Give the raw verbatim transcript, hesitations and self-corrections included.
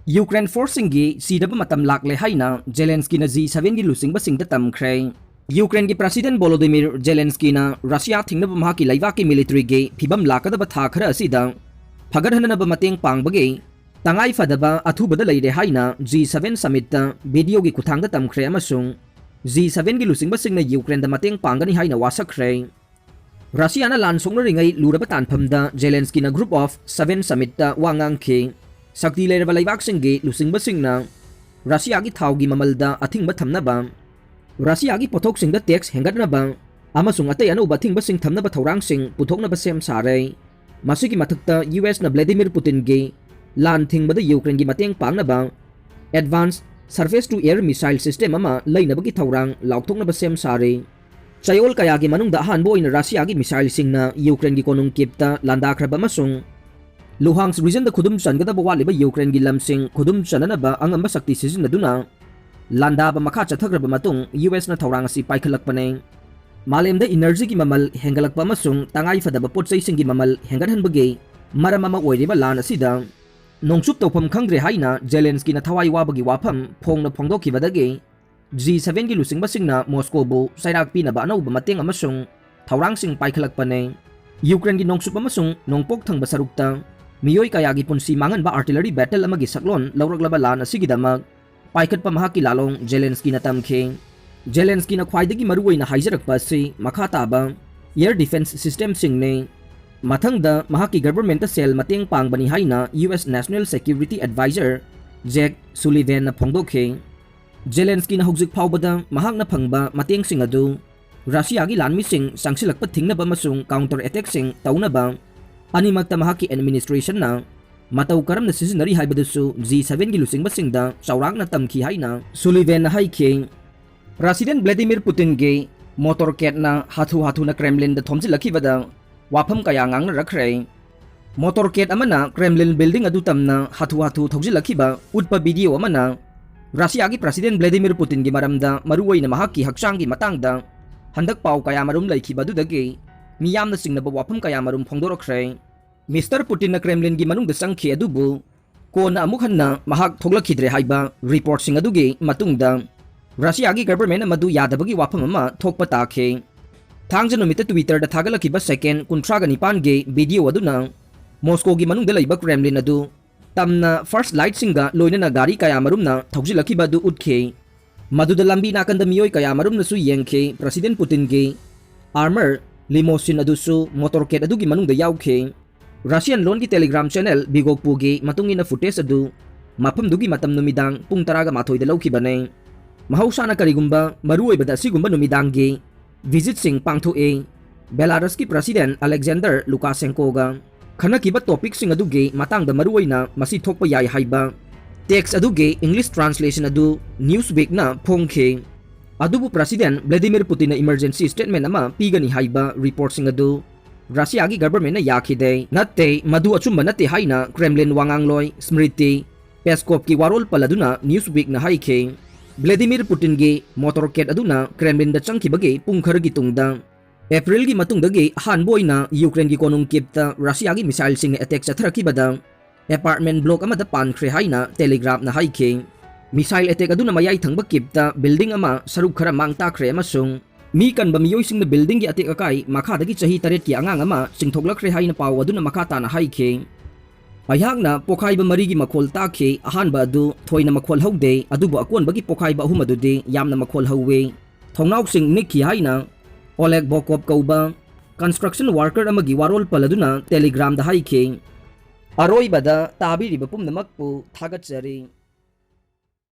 Ukraine ꯐꯣꯔꯁꯁꯤꯡꯒꯤ ꯁꯤꯗꯕ ꯃꯇꯝ ꯂꯥꯛꯂꯦ ꯍꯥꯏꯅ ꯖꯦꯂꯦꯟꯁꯀꯤꯅ ꯖꯤ ꯁꯚꯦꯟꯒꯤ ꯂꯨꯆꯤꯡꯕꯁꯤꯡꯗ ꯇꯝꯈ꯭ꯔꯦ꯫ ꯌꯨꯀ꯭ꯔꯦꯟꯒꯤ ꯄ꯭ꯔꯁꯤꯗꯦꯟ ꯚꯣꯂꯣꯗꯤꯃꯤꯔ ꯖꯦꯂꯦꯟꯁꯀꯤꯅ ꯔꯁꯤꯌꯥ ꯊꯤꯡꯅꯕ ꯃꯍꯥꯛꯀꯤ ꯂꯩꯕꯥꯛꯀꯤ ꯃꯤꯂꯤꯇꯔꯤꯒꯤ ꯐꯤꯕꯝ ꯂꯥꯛꯀꯗꯕ ꯊꯥ ꯈꯔ ꯑꯁꯤꯗ ꯐꯒꯠꯍꯟꯅꯕ ꯃꯇꯦꯡ ꯄꯥꯡꯕꯒꯤ ꯇꯉꯥꯏ ꯐꯗꯕ ꯑꯊꯨꯕꯗ ꯂꯩꯔꯦ ꯍꯥꯏꯅ ꯖꯤ ꯁꯚꯦꯟ ꯁꯃꯤꯠꯇ ꯚꯤꯗꯤꯑꯣꯒꯤ ꯈꯨꯠꯊꯥꯡꯗ ꯇꯝꯈ꯭ꯔꯦ ꯑꯃꯁꯨꯡ ꯖꯤ ꯁꯚꯦꯟꯒꯤ ꯂꯨꯆꯤꯡꯕꯁꯤꯡꯅ ꯌꯨꯀ꯭ꯔꯦꯟꯗ ꯃꯇꯦꯡ ꯄꯥꯡꯒꯅꯤ ꯍꯥꯏꯅ ꯋꯥꯁꯛꯈ꯭ꯔꯦ꯫ ꯔꯁꯤꯌꯥꯅ ꯂꯥꯟ ꯁꯣꯛꯅꯔꯤꯉꯩ ꯂꯨꯔꯕ ꯇꯥꯟꯐꯝꯗ ꯖꯦꯂꯦꯟꯁꯀꯤꯅ ꯒ꯭ꯔꯨꯞ ꯑꯣꯐ ꯁꯚꯦꯟ ꯁꯃꯤꯠꯇ ꯋꯥ ꯉꯥꯡꯈꯤ꯫ ꯁꯛꯇꯤ ꯂꯩꯔꯕ ꯂꯩꯕꯥꯛꯁꯤꯡꯒꯤ ꯂꯨꯆꯤꯡꯕꯁꯤꯡꯅ ꯔꯁꯤꯌꯥꯒꯤ ꯊꯥꯎꯒꯤ ꯃꯃꯜꯗ ꯑꯊꯤꯡꯕ ꯊꯝꯅꯕ, ꯔꯁꯤꯌꯥꯒꯤ ꯄꯣꯠꯊꯣꯛꯁꯤꯡꯗ ꯇꯦꯛꯁ ꯍꯦꯟꯒꯠꯅꯕ ꯑꯃꯁꯨꯡ ꯑꯇꯩ ꯑꯅꯧꯕ ꯑꯊꯤꯡꯕꯁꯤꯡ ꯊꯝꯅꯕ ꯊꯧꯔꯥꯡꯁꯤꯡ ꯄꯨꯊꯣꯛꯅꯕ ꯁꯦꯝ ꯁꯥꯔꯦ꯫ ꯃꯁꯤꯒꯤ ꯃꯊꯛꯇ ꯌꯨ ꯑꯦꯁꯅ ꯚ꯭ꯂꯦꯗꯤꯃꯤꯔ ꯄꯨꯇꯤꯟꯒꯤ ꯂꯥꯟ ꯊꯤꯡꯕꯗ ꯌꯨꯀ꯭ꯔꯦꯟꯒꯤ ꯃꯇꯦꯡ ꯄꯥꯡꯅꯕ advanced surface to air missile system ꯑꯃ ꯂꯩꯅꯕꯒꯤ ꯊꯧꯔꯥꯡ ꯂꯥꯎꯊꯣꯛꯅꯕ ꯁꯦꯝ ꯁꯥꯔꯤ꯫ ꯆꯌꯣꯜ ꯀꯌꯥꯒꯤ ꯃꯅꯨꯡꯗ ꯑꯍꯥꯟꯕ ꯑꯣꯏꯅ ꯔꯁꯤꯌꯥꯒꯤ ꯃꯤꯁꯥꯏꯜꯁꯤꯡꯅ ꯌꯨꯀ꯭ꯔꯦꯟꯒꯤ ꯀꯣꯅꯨꯡ ꯀꯤꯞꯇ ꯂꯥꯟꯗꯥꯈ꯭ꯔꯕ ꯑꯃꯁꯨꯡ ꯂꯨꯍꯥꯟꯁ ꯔꯤꯖꯟꯗ ꯈꯨꯗꯨꯝ ꯆꯟꯒꯗꯕ ꯋꯥꯠꯂꯤꯕ ꯌꯨꯀ꯭ꯔꯦꯟꯒꯤ ꯂꯝꯁꯤꯡ ꯈꯨꯗꯨꯝ ꯆꯟꯅꯅꯕ ꯑꯉꯝꯕ ꯁꯛꯇꯤ ꯁꯤꯖꯤꯟꯅꯗꯨꯅ ꯂꯥꯟꯗꯥꯕ ꯃꯈꯥ ꯆꯠꯊꯈ꯭ꯔꯕ ꯃꯇꯨꯡ ꯌꯨ ꯑꯦꯁꯅ ꯊꯧꯔꯥꯡ ꯑꯁꯤ ꯄꯥꯏꯈꯠꯂꯛꯄꯅꯤ꯫ ꯃꯥꯂꯦꯝꯗ ꯏꯅꯔꯖꯤꯒꯤ ꯃꯃꯜ ꯍꯦꯟꯒꯠꯂꯛꯄ ꯑꯃꯁꯨꯡ ꯇꯉꯥꯏ ꯐꯗꯕ ꯄꯣꯠ ꯆꯩꯁꯤꯡꯒꯤ ꯃꯃꯜ ꯍꯦꯟꯒꯠꯍꯟꯕꯒꯤ ꯃꯔꯝ ꯑꯃ ꯑꯣꯏꯔꯤꯕ ꯂꯥꯟ ꯑꯁꯤꯗ ꯅꯣꯡꯆꯨꯞ ꯇꯧꯐꯝ ꯈꯪꯗ꯭ꯔꯦ ꯍꯥꯏꯅ ꯖꯦꯂꯦꯟꯁꯀꯤꯅ ꯊꯋꯥꯏ ꯋꯥꯕꯒꯤ ꯋꯥꯐꯝ ꯐꯣꯡꯅ ꯐꯣꯡꯗꯣꯛꯈꯤꯕꯗꯒꯤ ꯖꯤ ꯁꯚꯦꯟꯒꯤ ꯂꯨꯆꯤꯡꯕꯁꯤꯡꯅ ꯃꯣꯁꯀꯣꯕꯨ ꯆꯩꯔꯥꯛ ꯄꯤꯅꯕ ꯑꯅꯧꯕ ꯃꯇꯦꯡ ꯑꯃꯁꯨꯡ ꯊꯧꯔꯥꯡꯁꯤꯡ ꯄꯥꯏꯈꯠꯂꯛꯄꯅꯤ꯫ ꯌꯨꯀ꯭ꯔꯦꯟꯒꯤ ꯅꯣꯡꯆꯨꯞ ꯑꯃꯁꯨꯡ ꯅꯣꯡꯄꯣꯛ ꯊꯪꯕ ꯁꯔꯨꯛꯇ ꯃꯤꯑꯣꯏ ꯀꯌꯥꯒꯤ ꯄꯨꯟꯁꯤ ꯃꯥꯡꯍꯟꯕ artillery battle ꯑꯃꯒꯤ ꯁꯛꯂꯣꯟ ꯂꯧꯔꯛꯂꯕ ꯂꯥꯟ ꯑꯁꯤꯒꯤꯗꯃꯛ ꯄꯥꯏꯈꯠꯄ ꯃꯍꯥꯛꯀꯤ ꯂꯥꯂꯣꯡ ꯖꯦꯂꯦꯟꯁꯀꯤꯅ ꯇꯝꯈꯤ꯫ ꯖꯦꯂꯦꯟꯁꯀꯤꯅ ꯈ꯭ꯋꯥꯏꯗꯒꯤ ꯃꯔꯨꯑꯣꯏꯅ ꯍꯥꯏꯖꯔꯛꯄ ꯑꯁꯤ ꯃꯈꯥ ꯇꯥꯕ air defense systemꯁꯤꯡꯅꯤ꯫ ꯃꯊꯪꯗ ꯃꯍꯥꯛꯀꯤ ꯒꯚꯔꯟꯃꯦꯟꯠꯇ ꯁꯦꯜ ꯃꯇꯦꯡ ꯄꯥꯡꯕꯅꯤ ꯍꯥꯏꯅ U S National Security Advisor Jake ꯁꯨꯂꯤꯚꯦꯟꯅ ꯐꯣꯡꯗꯣꯛꯈꯤ꯫ ꯖꯦꯂꯦꯟꯁꯀꯤꯅ ꯍꯧꯖꯤꯛ ꯐꯥꯎꯕꯗ ꯃꯍꯥꯛꯅ ꯐꯪꯕ ꯃꯇꯦꯡꯁꯤꯡ ꯑꯗꯨ ꯔꯁꯤꯌꯥꯒꯤ ꯂꯥꯟꯃꯤꯁꯤꯡ ꯆꯪꯁꯤꯜꯂꯛꯄ ꯊꯤꯡꯅꯕ ꯑꯃꯁꯨꯡ counter attackꯁꯤꯡ ꯇꯧꯅꯕ ꯑꯅꯤꯃꯛꯇ ꯃꯍꯥꯛꯀꯤ administrationꯅ ꯃꯇꯧ ꯀꯔꯝꯅ ꯁꯤꯖꯤꯟꯅꯔꯤ ꯍꯥꯏꯕꯗꯨꯁꯨ ꯖꯤ ꯁꯚꯦꯟꯒꯤ ꯂꯨꯆꯤꯡꯕꯁꯤꯡꯗ ꯆꯥꯎꯔꯥꯛꯅ ꯇꯝꯈꯤ ꯍꯥꯏꯅ ꯁꯨꯂꯤꯚꯦꯟꯅ ꯍꯥꯏꯈꯤ꯫ ꯄ꯭ꯔꯁꯤꯗꯦꯟꯠ ꯚ꯭ꯂꯦꯗꯤꯃꯤꯔ ꯄꯨꯇꯤꯟꯒꯤ ꯃꯣꯇꯣꯔ ꯀꯦꯠꯅ ꯍꯥꯊꯨ ꯍꯥꯊꯨꯅ ꯀ꯭ꯔꯦꯝꯂꯤꯟꯗ ꯊꯣꯝꯖꯤꯜꯂꯛꯈꯤꯕꯗ ꯋꯥꯐꯝ ꯀꯌꯥ ꯉꯥꯡꯅꯔꯛꯈ꯭ꯔꯦ꯫ ꯃꯣꯇꯣꯔ ꯀꯦꯠ ꯑꯃꯅ ꯀ꯭ꯔꯦꯝꯂꯤꯟ building ꯑꯗꯨ ꯇꯝꯅ ꯍꯥꯊꯨ ꯍꯥꯊꯨ ꯊꯧꯖꯤꯜꯂꯛꯈꯤꯕ ꯎꯠꯄ video ꯑꯃꯅ ꯔꯁꯤꯌꯥꯒꯤ ꯄ꯭ꯔꯁꯤꯗꯦꯟꯠ ꯚ꯭ꯂꯦꯗꯤꯃꯤꯔ ꯄꯨꯇꯤꯟꯒꯤ ꯃꯔꯝꯗ ꯃꯔꯨꯑꯣꯏꯅ ꯃꯍꯥꯛꯀꯤ ꯍꯛꯆꯥꯡꯒꯤ ꯃꯇꯥꯡꯗ ꯍꯟꯗꯛ ꯄꯥꯎ ꯀꯌꯥꯃꯔꯨꯝ ꯂꯩꯈꯤꯕ ꯑꯗꯨꯗꯒꯤ ꯃꯤꯌꯥꯝꯅ ꯆꯤꯡꯅꯕ ꯋꯥꯐꯝ ꯀꯌꯥꯃꯔꯨꯝ ꯐꯣꯡꯗꯣꯔꯛꯈ꯭ꯔꯦ꯫ ꯃꯤꯁꯇꯔ ꯄꯨꯇꯤꯟꯅ ꯀ꯭ꯔꯦꯝꯂꯤꯟꯒꯤ ꯃꯅꯨꯡꯗ ꯆꯪꯈꯤ, ꯑꯗꯨꯕꯨ ꯀꯣꯟꯅ ꯑꯃꯨꯛ ꯍꯟꯅ ꯃꯍꯥꯛ ꯊꯣꯛꯂꯛꯈꯤꯗ꯭ꯔꯦ ꯍꯥꯏꯕ ꯔꯤꯄꯣꯔꯠꯁꯤꯡ ꯑꯗꯨꯒꯤ ꯃꯇꯨꯡꯗ ꯔꯁꯤꯌꯥꯒꯤ ꯒꯚꯔꯟꯃꯦꯟꯠꯅ ꯃꯗꯨ ꯌꯥꯗꯕꯒꯤ ꯋꯥꯐꯝ ꯑꯃ ꯊꯣꯛꯄ ꯇꯥꯈꯤ꯫ ꯊꯥꯡꯖ ꯅꯨꯃꯤꯠꯇ Twitter-ꯗ ꯊꯥꯒꯠꯂꯛꯈꯤꯕ ꯁꯦꯀꯦꯟ ꯀꯨꯟꯊ꯭ꯔꯥꯒ ꯅꯤꯄꯥꯟꯒꯤ ꯚꯤꯗꯤꯑꯣ ꯑꯗꯨꯅ ꯃꯣꯁꯀꯣꯒꯤ ꯃꯅꯨꯡꯗ ꯂꯩꯕ ꯀ꯭ꯔꯦꯝꯂꯤꯟ ꯑꯗꯨ ꯇꯝꯅ ꯐ꯭ꯂꯥꯁ ꯂꯥꯏꯠꯁꯤꯡꯒ ꯂꯣꯏꯅꯅ ꯒꯥꯔꯤ ꯀꯌꯥ ꯃꯔꯨꯝꯅ ꯊꯧꯖꯤꯜꯂꯛꯈꯤꯕ ꯑꯗꯨ ꯎꯠꯈꯤ꯫ ꯃꯗꯨꯗ ꯂꯝꯕꯤ ꯅꯥꯀꯟꯗ ꯃꯤꯑꯣꯏ ꯀꯌꯥ ꯃꯔꯨꯝꯅꯁꯨ ꯌꯦꯡꯈꯤ꯫ ꯄ꯭ꯔꯁꯤꯗꯦꯟꯠ ꯄꯨꯇꯤꯟꯒꯤ ꯑꯥꯔꯃꯔ ꯂꯤꯃꯣꯁꯤꯟ ꯑꯗꯨꯁꯨ ꯃꯣꯇꯣꯔꯀꯦꯠ ꯑꯗꯨꯒꯤ ꯃꯅꯨꯡꯗ ꯌꯥꯎꯈꯤ꯫ ꯔꯁꯤꯌꯥꯟ ꯂꯣꯟꯒꯤ Telegram channel ꯕꯤꯒꯣꯛꯄꯨꯒꯤ ꯃꯇꯨꯡ ꯏꯟꯅ, ꯐꯨꯇꯦꯖ ꯑꯗꯨ ꯃꯐꯝꯗꯨꯒꯤ ꯃꯇꯝ ꯅꯨꯃꯤꯗꯥꯡ ꯄꯨꯡ ꯇꯔꯥꯒ ꯃꯥꯊꯣꯏꯗ ꯂꯧꯈꯤꯕꯅꯤ꯫ ꯃꯍꯧꯁꯥꯅ ꯀꯔꯤꯒꯨꯝꯕ ꯃꯔꯨꯑꯣꯏꯕꯗ ꯑꯁꯤꯒꯨꯝꯕ ꯅꯨꯃꯤꯗꯥꯡꯒꯤ ꯚꯤꯖꯤꯠꯁꯤꯡ ꯄꯥꯡꯊꯣꯛꯏ꯫ ꯕꯦꯂꯥꯔꯁꯀꯤ ꯄ꯭ꯔꯁꯤꯗꯦꯟꯠ ꯑꯂꯦꯛꯖꯦꯟꯗꯔ ꯂꯨꯀꯥꯁꯦꯟꯀꯣꯒ ꯈꯟꯅꯈꯤꯕ ꯇꯣꯄꯤꯛꯁꯤꯡ ꯑꯗꯨꯒꯤ ꯃꯇꯥꯡꯗ ꯃꯔꯨꯑꯣꯏꯅ ꯃꯁꯤ ꯊꯣꯛꯄ ꯌꯥꯏ ꯍꯥꯏꯕ ꯇꯦꯛꯁ ꯑꯗꯨꯒꯤ ꯏꯪꯂꯤꯁ ꯇ꯭ꯔꯥꯟꯁꯂꯦꯁꯟ ꯑꯗꯨ Newsweek-ꯅ ꯐꯣꯡꯈꯤ꯫ ꯑꯗꯨꯕꯨ ꯄ꯭ꯔꯁꯤꯗꯦꯟꯠ ꯚ꯭ꯂꯥꯗꯤꯃꯤꯔ ꯄꯨꯇꯤꯟꯅ ꯏꯃꯔꯖꯦꯟꯁꯤ ꯁ꯭ꯇꯦꯠꯃꯦꯟꯠ ꯑꯃ ꯄꯤꯒꯅꯤ ꯍꯥꯏꯕ ꯔꯤꯄꯣꯔꯠꯁꯤꯡ ꯑꯗꯨ ꯔꯁꯤꯌꯥꯒꯤ ꯒꯚꯔꯟꯃꯦꯟꯠꯅ ꯌꯥꯈꯤꯗꯦ꯫ ꯅꯠꯇꯦ, ꯃꯗꯨ ꯑꯆꯨꯝꯕ ꯅꯠꯇꯦ ꯍꯥꯏꯅ ꯀ꯭ꯔꯦꯝꯂꯤꯟ ꯋꯥꯉꯥꯡꯂꯣꯏ ꯁ꯭ꯃ꯭ꯔꯤꯇꯤ ꯄꯦꯁꯀꯣꯞꯀꯤ ꯋꯥꯔꯣꯜ ꯄꯜꯂꯗꯨꯅ Newsweek-ꯅ ꯍꯥꯏꯈꯤ꯫ ꯚ꯭ꯂꯥꯗꯤꯃꯤꯔ ꯄꯨꯇꯤꯟꯒꯤ ꯃꯣꯇꯣꯔꯀꯦꯠ ꯑꯗꯨꯅ ꯀ꯭ꯔꯦꯝꯂꯤꯟꯗ ꯆꯪꯈꯤꯕꯒꯤ ꯄꯨꯡ ꯈꯔꯒꯤ ꯇꯨꯡꯗ, ꯑꯦꯄ꯭ꯔꯤꯜꯒꯤ ꯃꯇꯨꯡꯗꯒꯤ ꯑꯍꯥꯟꯕ ꯑꯣꯏꯅ ꯌꯨꯀ꯭ꯔꯦꯟꯒꯤ ꯀꯣꯅꯨꯡ ꯀꯤꯞꯇ ꯔꯁꯤꯌꯥꯒꯤ ꯃꯤꯁꯥꯏꯜꯁꯤꯡꯅ ꯑꯦꯇꯦꯛ ꯆꯠꯊꯔꯛꯈꯤꯕꯗ, ꯑꯦꯄꯥꯔꯠꯃꯦꯟꯠ ꯕ꯭ꯂꯣꯛ ꯑꯃꯗ ꯄꯥꯟꯈ꯭ꯔꯦ ꯍꯥꯏꯅ ꯇꯦꯂꯤꯒ꯭ꯔꯥꯐꯅ ꯍꯥꯏꯈꯤ꯫ ꯃꯤꯁꯥꯏꯜ ꯑꯦꯇꯦꯛ ꯑꯗꯨꯅ ꯃꯌꯥꯏ ꯊꯪꯕ ꯀꯤꯞꯇ ꯕꯤꯜꯗꯤꯡ ꯑꯃ ꯁꯔꯨꯛ ꯈꯔ ꯃꯥꯡ ꯇꯥꯛꯈ꯭ꯔꯦ ꯑꯃꯁꯨꯡ ꯃꯤ ꯀꯟꯕ ꯃꯤꯑꯣꯏꯁꯤꯡꯅ ꯕꯤꯜꯗꯤꯡꯒꯤ ꯑꯇꯦꯛ ꯑꯀꯥꯏ ꯃꯈꯥꯗꯒꯤ ꯆꯍꯤ ꯇꯔꯦꯠꯀꯤ ꯑꯉꯥꯡ ꯑꯃ ꯆꯤꯡꯊꯣꯛꯂꯛꯈ꯭ꯔꯦ ꯍꯥꯏꯅ ꯄꯥꯎ ꯑꯗꯨꯅ ꯃꯈꯥ ꯇꯥꯅ ꯍꯥꯏꯈꯤ꯫ ꯑꯩꯍꯥꯛꯅ ꯄꯣꯈꯥꯏꯕ ꯃꯔꯤꯒꯤ ꯃꯈꯣꯜ ꯇꯥꯈꯤ꯫ ꯑꯍꯥꯟꯕ ꯑꯗꯨ ꯊꯣꯏꯅ ꯃꯈꯣꯜ ꯍꯧꯗꯦ, ꯑꯗꯨꯕꯨ ꯑꯀꯣꯟꯕꯒꯤ ꯄꯣꯈꯥꯏꯕ ꯑꯍꯨꯝ ꯑꯗꯨꯗꯤ ꯌꯥꯝꯅ ꯃꯈꯣꯜ ꯍꯧꯋꯤ꯫ ꯊꯣꯡꯅꯥꯎꯁꯤꯡ ꯅꯤꯛꯈꯤ ꯍꯥꯏꯅ ꯑꯣꯂꯦꯒ ꯕꯣꯀꯣꯞ ꯀꯧꯕ construction worker ꯑꯃꯒꯤ ꯋꯥꯔꯣꯜ ꯄꯜꯂꯗꯨꯅ ꯇꯦꯂꯤꯒ꯭ꯔꯥꯝꯗ ꯍꯥꯏꯈꯤ꯫ ꯑꯔꯣꯏꯕꯗ ꯇꯥꯕꯤꯔꯤꯕ ꯄꯨꯝꯅꯃꯛꯄꯨ ꯊꯥꯒꯠꯆꯔꯤ꯫